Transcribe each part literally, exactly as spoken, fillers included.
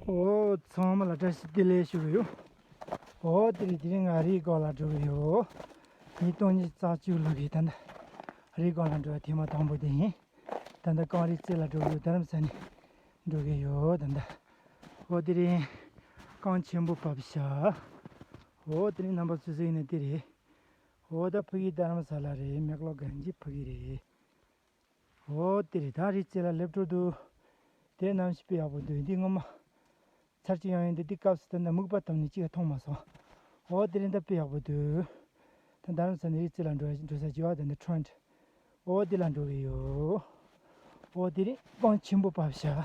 ཨོ་ཚང་མ་ལ་བཀྲ་ཤིས་བདེ་ལེགས་ཞུ་གི་ཡོད། ཨོ་དེ་རིང་དེ་རིང་ང་རིའི་སྒང་ལ་འགྲོ་གི་ཡོད། ཉིས་སྟོང་ཉི་ཤུ་རྩ་གཅིག་ལོ་གི་ད་ལྟ་རིའི་སྒང་ལ་འགྲོ་བ་ཐེངས་མ་དང་པོ་དེ་ཡིན། ད་ལྟ་གངས་རིའི་རྩེ་ལ་འགྲོ་གི་ཡོད། རྡ་རམ་ས་ནས་འགྲོ་གི་ཡོད་ད་ལྟ། ཨོ་དེ་རིང་གངས་ཆེན་པོ་བབས་ཤག་ཨོ་དེ་རིང་རྣམ་པ་ཚོ་གཟིགས་ནས་དེ་རེད། ཨོ་ད་ཕ་གི་རྡ་རམ་ས་ལ་རེད། མེག་ལོར་གན་ཇི་ཕ་གི་རེད། ཨོ་དེ་རེད། ད་རི་རྩེ་ལ་སླེབས་འགྲོ་འདུག་དེ་གནམ་གཤིས་དཔེ་ཡག་པོ་འདུག་འདི་སྔོན་མ་ཚར་གཅིག་ཡོང་ཡིན་འདུག་དེ་སྐབས་སུ་ད་ལྟ་སྨུག་པ་བཏང་ནས་གཅིག་ཡང་མཐོང་མ་སོང་། ཨོ་དེ་རེད། ད་དཔེ་ཡག་པོ་འདུག་ད་རྡ་རམ་ས་ནས་རི་རྩེ་ལ་འགྲོ་འགྲོ་ས་ཅིག་ཡོད། ད་འདི་ཁྲོན་ཨོ་དེ་ལ་འགྲོ་གི་ཡོད། ཨོ་དེ་རིང་གངས་ཆེན་པོ་བབས་ཤག་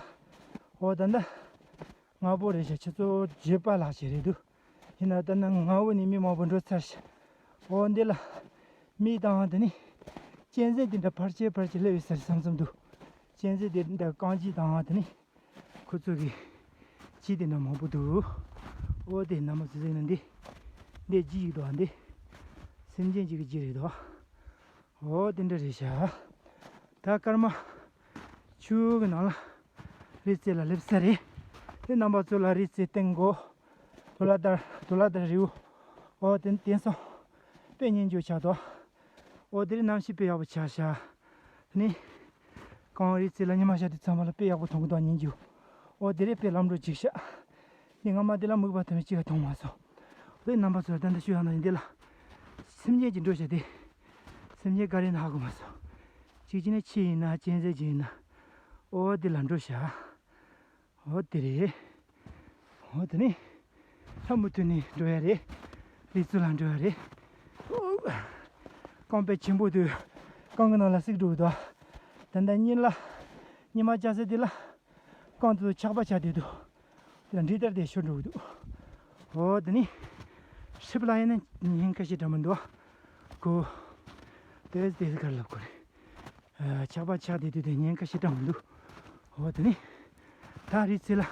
ཨོ་ད་ལྟ་སྔ་པོ་རེད་ཤག་ཆུ་ཚོད་བརྒྱད་པ་ལྷག་ཅིག་རེད་འདུག་ཡིན་ན་ད་ནང་སྔ་བོ་ནས་མི་མང་པོ་འགྲོ་ཚར་ཤག་ཨོ་འདི་ལ་མི་དང་དེ་ནི་གཅན་གཟན་དེ་འདྲ་ཕར་ཆེར་ཕར་ཆེར་སླེབས་ཡོད་ས་རེད་བསམ་བསམ་འདུག་གཅན་གཟན་དེ་འདྲ་རྐང་རྗེས་དང་དེ་ནི་ཁོ་ཚོ་གི་ཁྱི་དེ་འདྲ་མང་པོ་འདུག་ཨོ་དེ་རྣམ་པ་ཚོ་གཟིགས་ན་འདི་འདི་རྗེས་ཡིན་འདུག་འདི་སེམས་ཅན་ཅིག་གི་རྗེས་རེད་འདུག་ཨོ་དེ་འདྲ་རེད་ཤག་ད་སྐར་མ་བཅུ་གི་ནང་ལ་རི་རྩེ་ལ་སླེབས་ས་རེད། དེ་རྣམ་པ་ཚོ་ལ་རི་རྩེ་སྟེང་གོ་དུ་ལ་དར་དུ་ལ་དར་རི་བོ། ཨོ་དེ་དེང་སང་དཔེ་སྙིང་རྗེ་ཆགས་འདུག་ཨོ་དེ་རིང་གནམ་གཤིས་དཔེ་ཡག་པོ་ཆགས་ཤག་དེ་ནི་གངས་རི་རྩེ་ལ་ཉི་མ་ཤར་དུས་ཙམ་པ་ལ་དཔེ་ཡག་པོ་མཐོང་གི་འདུག་སྙིང་རྗེ། ཨོ་དེ་རིང་དཔེ་ལམ་འགྲོ་འཇིགས་ཤག་འདི་སྔ་མ་འདི་ལ་སྨུག་པ་ཐོན་ནས་གཅིག་ཡང་མཐོང་མ་སོང་། དེ་རྣམ་པ་ཚོར་ད་ལྟ་ཞུ་ཡག་ན་འདི་ལ་སེམས་ཅན་གྱི་འགྲོ་བྱ་དེ་སེམས་ཅན་ག་རེ་ན་ཧ་གོ་མ་སོང་། གཅིག་བྱས་ན་ཁྱི་ཡིན་ན་གཅན་གཟན་ཅིག་ཡིན་ན། ཨོ་འདི་ལ་འགྲོ་བྱ། ཨོ་དེ་རེད། ཨོ་དེ་ནི་ལྷ་མུ་ཐུ་ནས་འགྲོ་ཡ་རེད། རི་རྩེ་ལ་འགྲོ་ཡ་རེད། ཨོ། གངས་དཔེ་ཆེན་པོ་དུ་གངས་ཀྱི་ནང་ལ་བསྲེགས་འགྲོ་གི་འདུག་ད་ལྟ་ཉིན་ལ་ཉི་མ་སྐྱ་སེར་དེ་ལ་གངས་དུ་ཆག་པ་ཆགས་བསྡད་འདུག་དེ་ལ་འདྲེ་ལྟར་དེ་ཤོར་འགྲོ་གི་འདུག་ཨོ་དེ་ནི་ཧྲིབ་ལ་ཡིན་ན་ཉེན་ཁ་ཞེ་དྲག་མི་འདུག་ཨ་ཁོ་དེ་དེ་ག་རེ་ལབ་དགོས་རེད། ཆག་པ་ཆགས་བསྡད་དུས་དེ་ཉེན་ཁ་ཞེ་དྲག་མི་འདུག་འོ་དེ་ནི་ད་རི་རྩེ་ལ་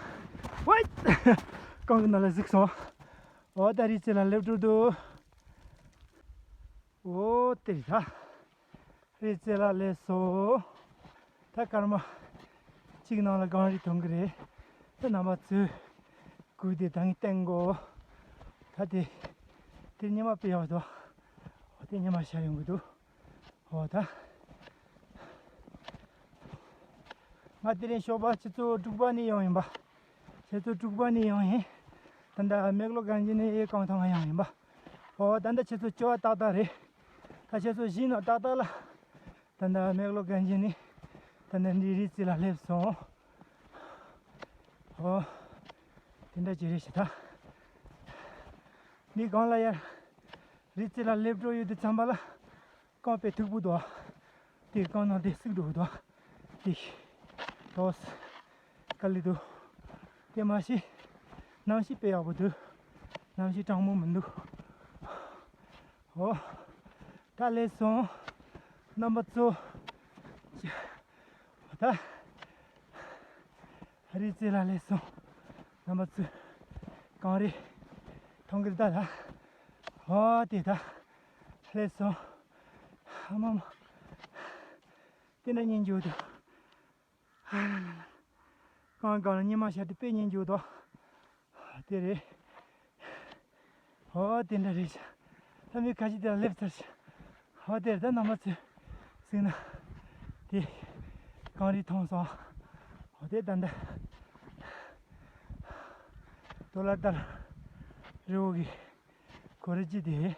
ཝའི་གངས་ཀྱི་ནང་ལ་གཟིགས་སོང་། འོ་ད་རི་རྩེ་ལ་སླེབས་འགྲོ་འདུག་འོ་དེ་རི་ད་རི་རྩེ་ལ་སླེབས་སོང་། ད་སྐར་མ་གཅིག་ནང་ལ་གངས་རི་མཐོང་གི་རེད། ད་རྣམ་པ་ཚོས་སྐུ་དེ་ད་ངས་བསྟན་གོ་ད་དེ་དེ་ཉི་མ་དཔེ་ཡག་འདུག་འོ་དེ་ཉི་མ་ཤར་ཡོང་གི་འདུག་འོ་ད། ང་དེ་རིང་ཞོགས་པ་ཆུ་ཚོད་དྲུག་པ་ནས་ཡོང་ཡིན་པ། ཆུ་ཚོད་དྲུག་པ་ནས་ཡོང་ཡིན། ད་ལྟ་མེག་ལོར་གན་ཇི་ནས་གངས་ཐང་ང་ཡོང་ཡིན་པ། འོ་ད་ལྟ་ཆུ་ཚོད་བཅུ་པ་ཏག་ཏག་རེད། ད་ཆུ་ཚོད་བཞི་ནང་ཏག་ཏག་ལ། ད་ལྟ་མེག་ལོར་གན་ཇི་ནས་ད་ལྟ་འདི་རི་རྩེ་ལ་སླེབས་སོང་། འོ། དེ་འདྲ་ཅིག་རེད་ཤག་ད། འདི་སྒང་ལ་ཡར་རི་རྩེ་ལ་སླེབས་འགྲོ་ཡོད་དུས་ཙམ་པ་ལ། རྐང་པའི་མཐུག་པོ་དོ། དེ་རྐང་ནང་དེ་བསྲེགས་འགྲོ་གི་དོ། དེ། དོ། དཀའ་ལས་འདུག་དེ་མ་ཤེས། གནམ་གཤིས་དཔེ་ཡག་པོ་འདུག་གནམ་གཤིས་གྲང་མོ་མི་འདུག་ཨོ། ད་སླེབས་སོང་། རྣམ་པ་ཚོ། ད། རི་རྩེ་ལ་སླེབས་སོང་། རྣམ་པ་ཚོས་གངས་རི་མཐོང་གི་རེད་ད། ཨོ་དེ་ད། སླེབས་སོང་། ཨ་མ་མ། དེ་འདྲ་སྙིང་རྗེ་པོ་འདུག་གངས་སྒང་ལ་ཉི་མ་ཤར་དུས་དཔེ་སྙིང་རྗེ་པོ་འདུག་དེ་རེད། ཨོ་དེ་འདྲ་རེད་ཤག་ད་མི་ཁ་ཤས་དེ་ལ་སླེབས་ཚར་ཤག་ཨོ་དེར་ད་རྣམ་པ་ཚོས་གཟིགས་ན། དེ་གངས་རི་མཐོང་སོང་། ཨོ་དེ་ད་འདྲ། དུ་ལ་ལྟར་རི་བོ་གི་གོ་རི་ཅི་དེ།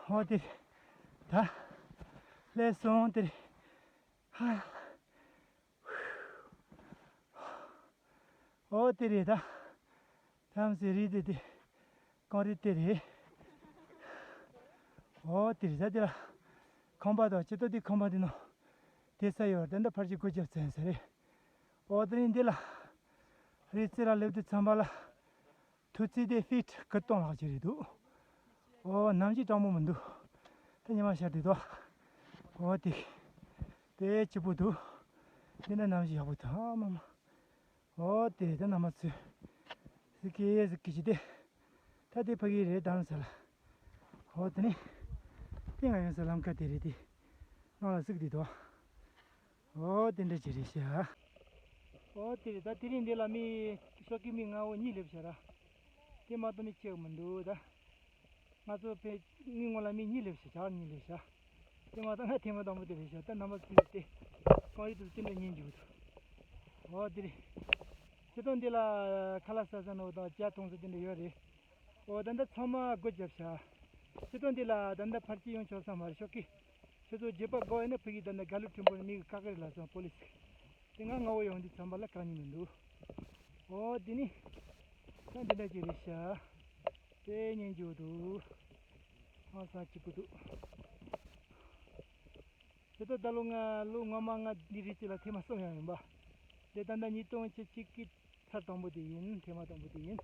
ཨོ་དེ་ད་སླེབས་སོང་དེ་རེད། ཧ། ཨོ་དེ་རེད་ད། ཐམས་ཅད་རི་དེ་དེ། གངས་རི་དེ་རེད། ཨོ་དེ་རེད་ད་དེ་ལ། ཁང་པ་དང་ཅི་ཏོ་དེ་ཁང་པ་དེ་ནང་། དེ་ས་ཡོད་དེ་འདྲ་ཕར་གྱི་སྒོ་རྒྱབ་ཚན་ས་རེད། ཨོ་དེ་རིང་འདི་ལ། རི་རྩེ་ལ་སླེབས་དུས་ཙམ་པ་ལ། མཐོ་ཚད་དེ་ཕིཊ་དགུ་སྟོང་ལྷག་ཅིག་རེད་འདུག་ཨོ་གནམ་གཤིས་གྲང་མོ་མི་འདུག་ད་ཉི་མ་ཤར་དུས་དོ། ཨོ་དེ། དཔེ་སྐྱིད་པོ་འདུག་འདི་ན་གནམ་གཤིས་ཡག་པོ་འདུག་ཨ་མ་མ། ཨོ་དེ་ད་རྣམ་པ་ཚོས། ཟི་ཀི་ཟི་ཀི་ཅི་དེ། ད་དེ་ཕ་གི་རེད་དང་ཟེར་ལ། ཨོ་དེ་ནི། དེ་ང་ཡོང་ས་ལམ་ཁ་དེ་རེད་དེ། ནང་ལ་ཟིག་དེ་དོ། ཨོ་དེ་འདྲ་ཅི་རེད་ཤག་ཨོ་དེ་རེད། ད་དེ་རིང་འདི་ལ་མི་ཤོག་གི་མི་ང་བོ་གཉིས་སླེབས་ཤག་ར། དེ་མ་གཏོགས་མི་གཅིག་མི་འདུག་ད། ང་ཚོ་ཕེ་ངའི་ངོ་ལ་མི་གཉིས་སླེབས་ཤག་ཇག་གཉིས་སླེབས་ཤག་དེ་མ་གཏོགས་ང་ཐེངས་མ་དང་པོ་དེ་རེད་ཤག་ད་རྣམ་པ་ཚོ་དེ་གང་ཡིན་དུ་དེ་འདྲ་ཉན་རྒྱུ་འདུག་ཨོ་དེ་རེད། ཆེ་མཐོང་འདི་ལ་ཁ་ལག་ཟ་ས་ནོ་དང་ཇ་འཐུང་ས་དེ་འདྲ་ཡོད་རེད། ཨོ་ད་ལྟ་ཚང་མ་སྒོ་བརྒྱབ་ཤག་ཆེ་མཐོང་འདི་ལ་ད་ལྟ་ཕར་ཅི་ཡོང་ཆོག་ས་མ་རེད་ཤོག་གི་ཁྱོད་ཚོ་རྗེས་པ་དགོས་ཡོད་ན་ཕ་གི་ད་ལྟ་དགའ་ལུ་ཕྲན་བུ་ནས་མི་གི་བཀག་གི་རེད་ལབ་སོང་པོ་ལིས། དེ་ང་ང་བོ་ཡོང་དུས་ཚང་མ་ལ་བཀག་ཉིན་མི་འདུག་ཨོ་དེ་ནི་ད་འདི་འདྲ་ཅིག་རེད་ཤག་དཔེ་སྙན་རྒྱུ་འདུག་ཧང་སང་སྐྱིད་པོ་འདུག་དེ་ལྟར་ད་ལོ་ང་ལོ་སྔོན་མ་ང་འདི་རིགས་ཅིག་ལ་ཐེངས་མ་གསུམ་ཡང་ཡིན་པ། དེ་ད་ལྟ་ཉིས་སྟོང་བཅུ་གཅིག་གི་ཚར་དང་པོ་དེ་ཡིན། ཐེངས་མ་དང་པོ་དེ་ཡིན།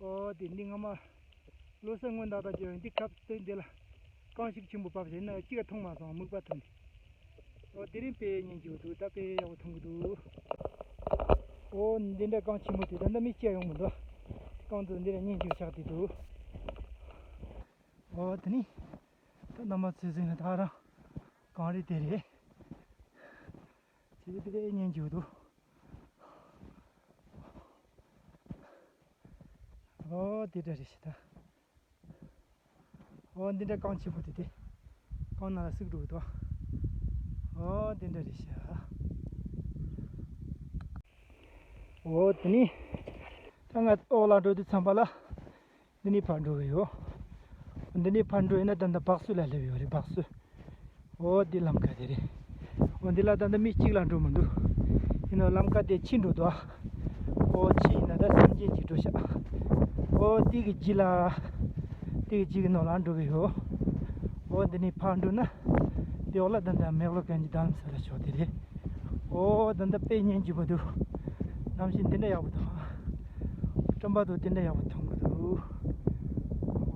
ཨོ་དེ་འདི་སྔ་མ་ལོ་གསར་སྔོན་ད་ལྟ་བརྗོད་ཡོང་འདི་སྐབས་དེ་འདི་ལ་རྐང་ཤུགས་ཆེན་པོ་བབས་ཟེར་ན་གཅིག་ག་མཐོང་མ་སོང་། སྨུག་པ་ཐོན་ནས། ཨོ་དེ་རིང་དཔེ་སྙན་རྒྱུ་འདུག་ད་དཔེ་ཡག་པོ་མཐོང་གི་འདུག་ཨོ་འདི་འདྲ་རྐང་ཆེན་པོ་དེ་ད་ལྟ་མི་སྐྱེ་ཡོང་མི་འདུག་རྐང་དུ་འདི་འདྲ་སྙན་རྒྱུ་ཆགས་བསྡད་འདུག་ཨོ་དེ་ནི་ད་རྣམ་པ་ཚོས་གཟིགས་ན་ད་རང་གངས་རི་དེ་རེད། ཆེ་དེ་དེ་སྙན་རྒྱུ་འདུག་ཨོ་དེ་འདྲ་རེད་ཤག་ད། ཨོ་འདི་འདྲ་རྐང་ཆེན་པོ་དེ་དེ། རྐང་ནང་ལ་བསྲེགས་འགྲོ་གི་འདུག་ཨོ་འདི་འདྲ་རེད་ཤག་ཨོ་དེ་ནི། ད་ང་ཨོ་ལ་འགྲོ་དུས་ཙམ་པ་ལ། འདི་ནས་ཕར་འགྲོ་གི་ཡོད། འདི་ནས་ཕར་འགྲོ་ཡིན་ན་ད་ལྟ་སྦག་སུ་ལ་སླེབས་ཡོད་རེད། སྦག་སུ། ཨོ་འདི་ལམ་ཁ་དེ་རེད། ཨོ་འདི་ལ་ད་ལྟ་མི་གཅིག་ལ་འགྲོ་མི་འདུག་ཡིན་ནའང་ལམ་ཁ་དེ་ཕྱིན་འགྲོ་འདུག་ཨོ་ཕྱིན་ཡིན་ན་ད་སེམས་ཅན་གཅིག་འགྲོ་ཤག་ཨོ་དེ་གི་རྗེས་ལ། དེ་གི་རྗེས་ཀྱི་ནང་ལ་འགྲོ་གི་ཡོད། ཨོ་འདི་ནས་ཕར་འགྲོ་ན། དེ་འོག་ལ་ད་ལྟ་མེག་ལོ་གན་གྱི་རྡ་རམ་ས་ལ་ཕྱོགས་དེ་རེད། ཨོ་ད་ལྟ་དཔེ་སྙན་རྒྱུ་མི་འདུག་གནམ་གཤིས་འདི་འདྲ་ཡག་པོ་དང་། སྤྲིན་པ་དང་དེ་འདྲ་ཡག་པོ་མཐོང་གི་འདུག་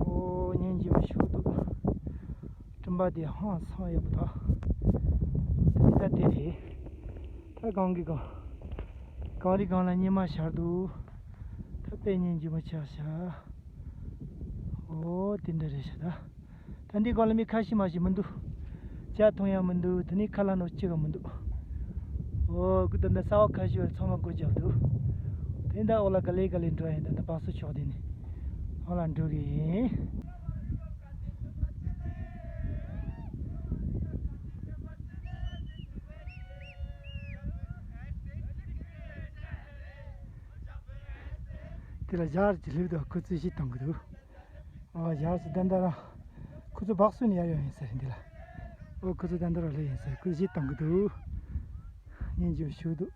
ཨོ་སྙན་རྒྱུ་མི་ཞིག་འདུག་སྤྲིན་པ་དེ་ཧང་སང་ཡག་པོ་དང་། དེ་ད་དེ་རེད། ད་གངས་ཀྱི་སྒང་། གངས་རི་སྒང་ལ་ཉི་མ་ཤར་འདུག་ད་དཔེ་སྙན་རྒྱུ་མི་ཆགས་ཤག་ཨོ་དེ་འདྲ་རེད་ཤག་ད། ད་འདི་སྒང་ལ་མི་ཁ་ཤས་མ་ཞིག་མི་འདུག་ཇ་འཐུང་ཡང་མི་འདུག་དེ་ནས་ཁ་ལག་ནོར་གཅིག་ག་མི་འདུག་ཨོ་ཁུ་ད་ལྟ་ས་བ་ཁ་ཤས་བར་ཚང་མ་སྒོ་བརྒྱབ་འདུག་དེ་འདྲ་འོག་ལ་ག་ལེ་ག་ལེ་འགྲོ་ཡིན། ད་ལྟ་སྦག་སུ་ཕྱོགས་དེ་ནས་འོག་ལ་འགྲོ་གི་ཡིན། དེ་ལ་ཞག་ཅིག་སླེབས་དུས་ཁོ་ཚོས་གཞས་གཏོང་གི་འདུག་ཨོ་ཞག་ཅིག་ད་ལྟ་རང་ཁོ་ཚོ་སྦག་སུ་ནས་ཡར་ཡོང་ཡིན་ཟེར་འདི་ལ། ཨོ་ཁོ་ཚོ་ད་ལྟ་རང་སླེབས་ཡིན་ཟེར་ཁོས་གཞས་གཏོང་གི་འདུག་སྙན་རྒྱུ་ཞིག་འདུག